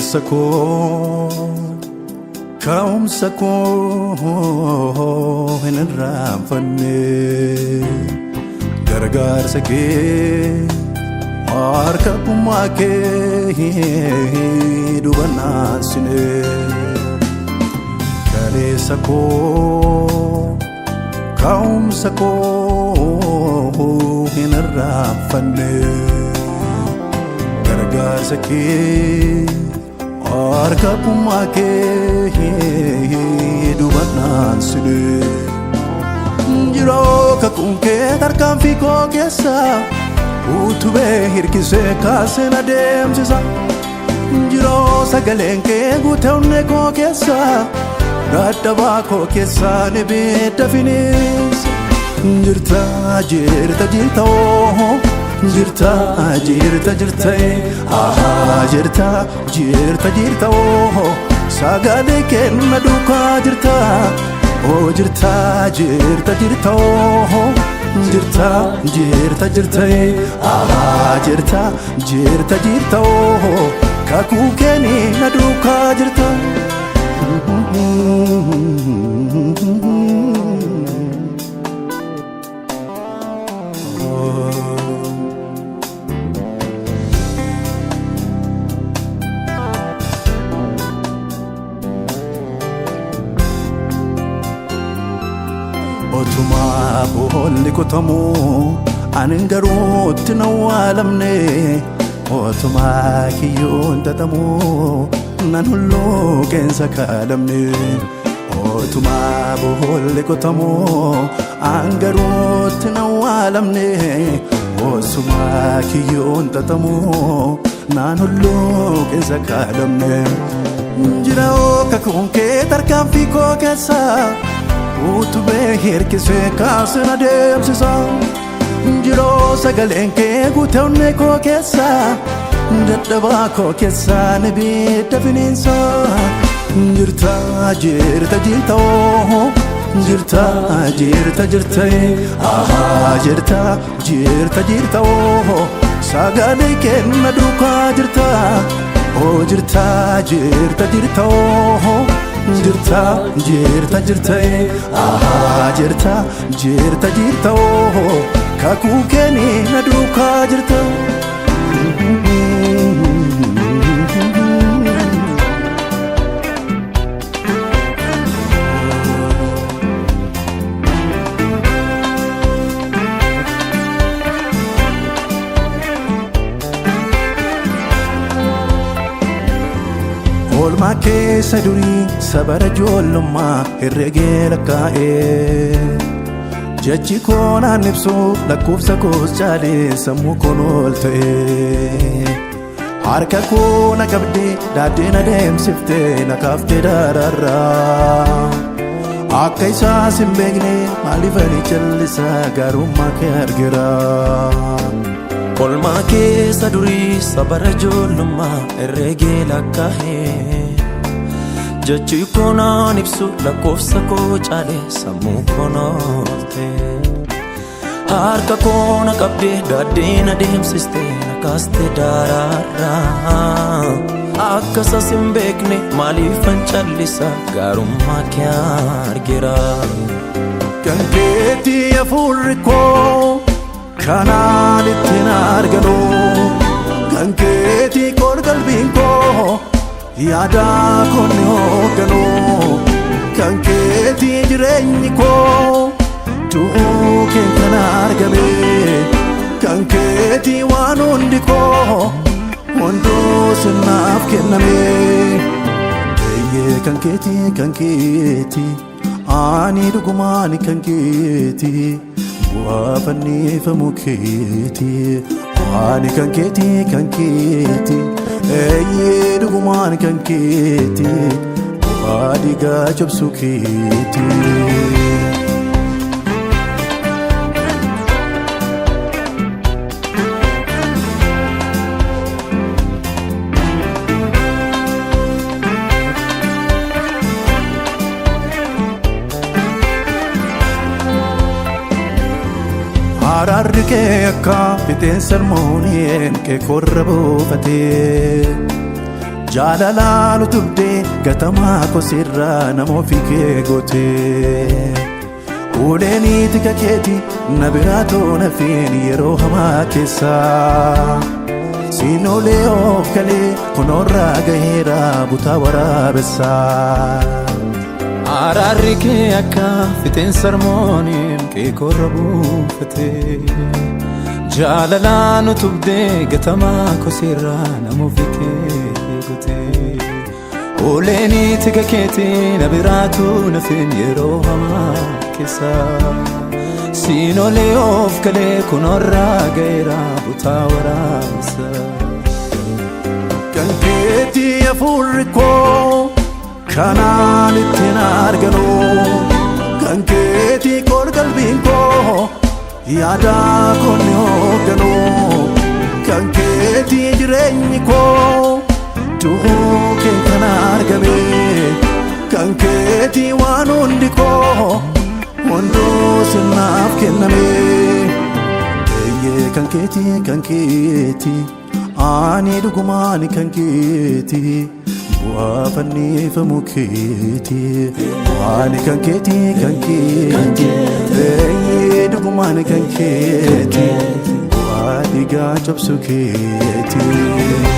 Kaleessa koo, ka'umsa koo hin irraanfanne. Gargaarsa kee, harka dhummaa kee dubannaansine. Kaleessa koo, ka'umsa koo hin irraanfanne. Gargaarsa kee, harka dhummaa kee dubannaansine. Jiroo kakuun kee tarkaanfii koo keessa utubee hirkisee kaasee na deemsisa. Jiroo sagaleen kee guutee onnee koo keessa dadhabaa koo keessaa ni bidda finiisa. Jirta, jirta, jirta, oo jirta, jirta, jirta, ahaa, jirta, jirta, jirta, oo sagalee kenna duukaa jirta. Oo jirta, jirta, jirta, oo jirta, jirta, jirta, ahaa, jirta, jirta, jirta, oo kakuu keeni na duukaa jirta. Otumaa boolli qotamuu ani garuu itti na awwaalamne. Otumaa kiyyoon xaxamuu nan hulluu qeensa kaalamne. Otumaa boolli qotamuu an garuu itti na awwaalamne. Otumaa kiyyoon xaxamuu nan hulluu qeensa kaalamne. Jira kakuun kee tarkaanfii koo keessa utubee hirkisee kaasee na deemsisa. Jiroo sagaleen kee guutee onnee koo keessa dadhabaa koo keessa ni bidda finiinsa. Jirta, jirta, jirta, oo jirta, jirta, jirta, ahaa, jirta, jirta, jirta, oo sagalee kenna duukaa jirta. Oo jirta, jirta, jirta, oo jirta, jirta, jirta, ahaa, jirta, jirta, jirta, oo kakuu keeni na duukaa jirta. Oolmaa keessa durii sabara ijoollummaa herregee lakkaa'ee. Jechi koo naan ibsu, lakkoofsa koos caalee sammuu koon ol ta'e. Harka koo na qabdee daaddee na deemsiftee na kaaftee dararraa. Akka isaas hin beekne maaliif ani callisa? Gaarummaa kee argeera. Olmaa keessa durii sabara ijoollummaa herregee lakkaa'ee. Jechi koo naan ibsu, lakkoofsa koo caalee sammuu koo noolte. Harka koo na qabdee daaddee na deemsistee na kaastee daraarraa. Akka isas hin beekne maaliifan callisa? Gaarummaa kee argeera. Kan keetii hafuurri koo kanaan ittiin arganu. Kan keetii koor qalbiin koo yaada koon ni hoogganu. Kan keetii jireenyi koo du'uu keen kan argame. Kan keetii waan hundi koo hunduu sinaaf kenname. Eeyyee, kan keetii, kan keetii, ani dhugumaan kan keetii, bu'aa fannifamu keetii. Ani kan keetii, kan keetii, eeyyee, dhugumaan kan keetii, bu'aa dhiigaa cobsu keetii. Araarri kee akka fixeensa harmooniyeen kee korra buufatee. Jaalalaan utubdee gatamaa kosirraa nama ofii kee gootee. Uleeni tika keeti na biraa toona fiin yeroo hamaa keessa. Siinolee of galee kunoorraa gaheera butaa waraabessaa. Araarri kee akka fixeensa harmooniin qeekorra buufate. Jaalalaan utubdee gatamaa koseerraa nama ofii kee gootee. Uleeni tika keetii na biraatu nafin yeroo hamaa keessa. Siinolee of galee kunoorraa gaheera butaa waraabessa. Kan keetii hafuurri koo kanaan ittiin arganu. Kan keetii kor qalbiin koo yaada koonni hoogganu. Kan keetii jireenyi koo du'uu kee kan argame. Kan keetii waan hundi koo hunduu sinaaf kenname. Eeyyee, kan keetii, kan keetii, ani dhugumaan kan keetii, bu'aa fannifamu keetii. Ani kan keetii, kan keetii, eeyyee, dhugumaan kan keetii, bu'aa dhiigaa cabsu keetii.